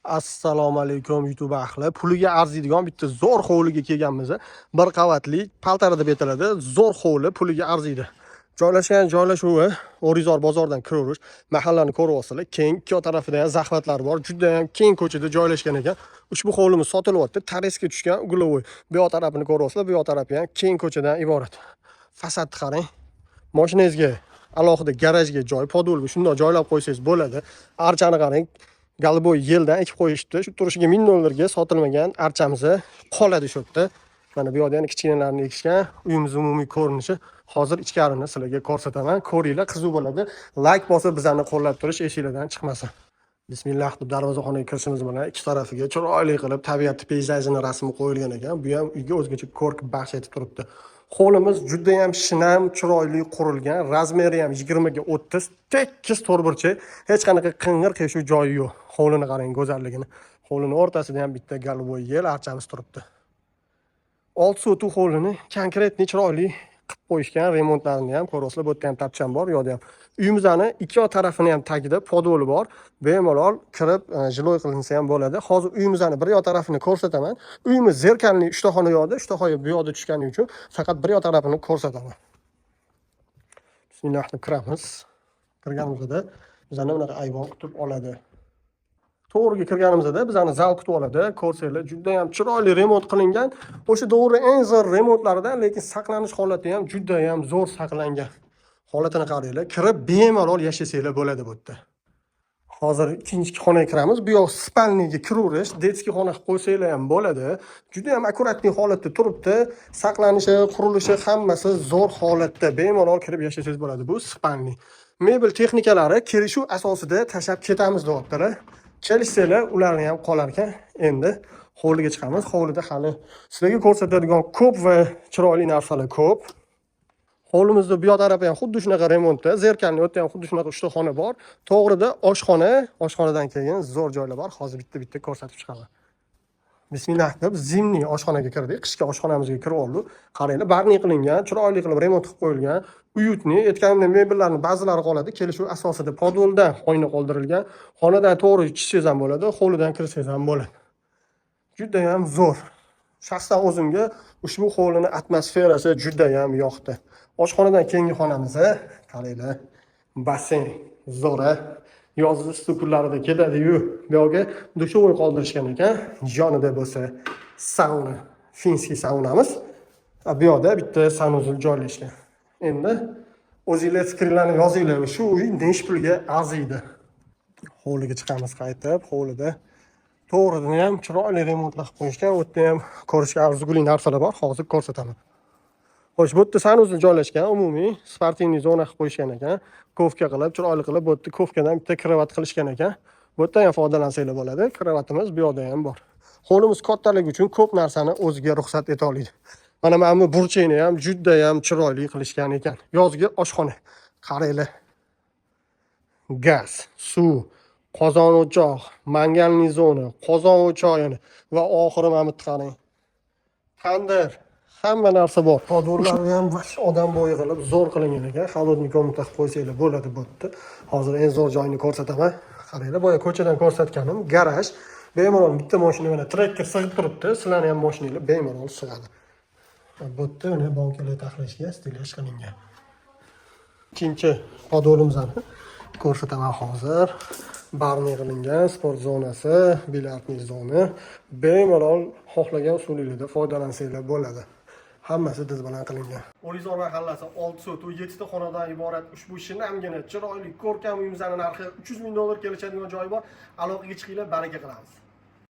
Assalomu alaykum, YouTube ahli. Puliga arziydigan bitta zo'r hovliga kelganmiz. Bir qavatli, полтора deb aytiladi. Zo'r hovli, puliga arziydi. Joylashgan joylashuvi O'rizor bozoridan kiraverish, mahallani ko'ryapsizlar. Keng, ikki tarafida ham захват lar bor. Juda ham keng ko'chada joylashgan ekan. Ushbu hovlimiz sotilyapti. Торец ga tushgan, угловой. Bu yoq tarafini ko'ryapsizlar, bu yoq tarafi ham keng ko'chadan iborat. Fasadni qarang. Mashinangizga alohida garajga joy, подвал ga shundoq joylab qo'ysangiz bo'ladi. Archani qarang. Голубой ель dan ekib qo'yishibdi. Shu turishiga 1000 dollarga sotilmagan archamiz qoladi shu yerda. Mana bu yoqda yana kichkinalarni ekishgan. Uyimiz umumiy ko'rinishi. Hozir ichkarini sizlarga ko'rsataman. Ko'ringlar, qiziq bo'ladi. Like bosib bizani qo'llab turish esinglardan chiqmasin. Bismillah deb darvozaxonaga kirishimiz bilan ikki tarafiga chiroyli qilib tabiat peyzajini rasmi qo'yilgan ekan. Bu ham uyga o'zgacha ko'rk baxsh etib turibdi. Hovlimiz juda ham shinam, chiroyli qurilgan. Размер i ham 20 ga 30, tekis to'rtburchak. Hech qanaqa qing'ir qiyshuv joyi yo'q. Hovlini qarang go'zalligini. Hovlini o'rtasida ham bitta голубой ель archamiz turibdi. 6 sotix hovlini конкретный chiroyli qilib qo'yishgan, remontlarini ham ko'ryapsizlar. Bu yerda ham tapcham bor, bu yoqda ham. Uyimizni ikki yoq tarafini ham tagida подвал i bor. Bemalol kirib, жилой qilinsa ham bo'ladi. Hozir uyimizni bir yoq tarafini ko'rsataman. Uyimiz зеркальный, uchta xona yoqda, uchta xona bu yoqda tushgani uchun faqat bir yoq tarafini ko'rsataman. Bismillah deb kiramiz. Kirganimizda bizani bunaqa ayvon kutib oladi. To'g'riga kirganimizda bizani zal kutib oladi. Ko'rsanglar, juda ham chiroyli remont qilingan. O'sha to'g'ri eng zo'r remontlaridan, lekin saqlanish holati ham juda ham zo'r saqlangan. Holatini qaranglar. Kirib bemalol yashasanglar bo'ladi bu yerda. Hozir ikkinchi xonaga kiramiz. Bu yoq спальня ga kiraverish, детский xona qilib qo'ysanglar ham bo'ladi. Juda ham аккуратный holatda turibdi. Saqlanishi, qurilishi hammasi zo'r holatda. Bemalol kirib yashasangiz bo'ladi. Bu спальня. Mebel texnikalari kelishuv asosida tashlab ketamiz, deyaptilar. Kelishsanglar, ularni ham qolar ekan. Endi hovliga chiqamiz. Hovlida hali sizlarga ko'rsatadigan ko'p va chiroyli narsalar ko'p. Hovlimizda bu yoq tarafi ham xuddi shunaqa remontda, зеркальный, u yerda ham xuddi shunaqa uchta xona bor. To'g'rida oshxona, oshxonadan keyin zo'r joylar bor. Hozir bitta bitta ko'rsatib chiqaman. Bismillah deb зимний oshxonaga kirdik. Qishki oshxonamizga kirib oldik. Qaranglar, барный qilingan, chiroyli qilib remont qilib qo'yilgan. Уютный, aytganimdek, mebellarni ba'zilari qoladi. Kelishuv asosida подвал dan oyna qoldirilgan. Xonadan to'g'ri tushsangiz ham bo'ladi, hovlidan kirsangiz ham bo'ladi. Juda ham zo'r. Shaxsan o'zimga ushbu hovlini atmosferasi juda ham yoqdi. Oshxonadan keyingi xonamiz, qaranglar, basseyn zo'r, a? Yoz issiq kunlarida keladi-yu, bu yoqga душевой qoldirishgan ekan. Yonida bo'lsa sauna, финский saunamiz. A, bu yoqda bitta санузел joylashgan. Endi o'zinglar fikringlarni yozinglar. Shu uy nechi pulga arziydi? Hovliga chiqamiz qaytib. Hovlida to'g'ridani ham chiroyli remontlar qilib qo'yishgan. U yerda ham ko'rishga arzigulik narsalar bor. Hozir ko'rsataman. Xo'sh, bu yerda санузел joylashgan, umumiy спортивный zona qilib qo'yishgan ekan. Ковка qilib, chiroyli qilib, bu yerda ковка dan bitta кровать qilishgan ekan. Bu yerdan ham foydalansanglar bo'ladi. Кровать imiz bu yoqda ham bor. Hovlimiz kattaligi uchun ko'p narsani o'ziga ruxsat eta oladi. Mana bu burchakni ham juda ham chiroyli qilishgan ekan. Yozgi oshxona. Qaranglar. Gaz, suv, qozon o'choq, мангальный zona, qozon o'choq yana va oxiri mana bu yerda qarang. Tandir, hamma narsa bor. Подвал lari ham вообще odam bo'yi qilib zo'r qilingan ekan. Холодный комната qilib qo'ysanglar bo'ladi bu yerda. Hozir eng zo'r joyini ko'rsataman. Qaranglar, boya ko'chadan ko'rsatganim garaj. Bemalol bitta mashina, mana Tracker sig'ib turibdi. Sizlarni ham mashinanglar bemalol sig'adi. Bu yerda uni bankalar taxlashga стеллаж qilingan. Ikkinchi подвал imizni ko'rsataman hozir. Барный qilingan sport zonasi, бильярдный zona. Bemalol xohlagan usulinglarda foydalansanglar bo'ladi. Hammasi diz bilan qilingan. O'rizor mahallasi, 6 sotix, 7 ta xonadan iborat ushbu shinamgina, chiroyli, ko'rkam uyimizning narxi 300 ming dollar, kelishadigan joyi bor. Aloqaga chiqinglar, baraka qilamiz.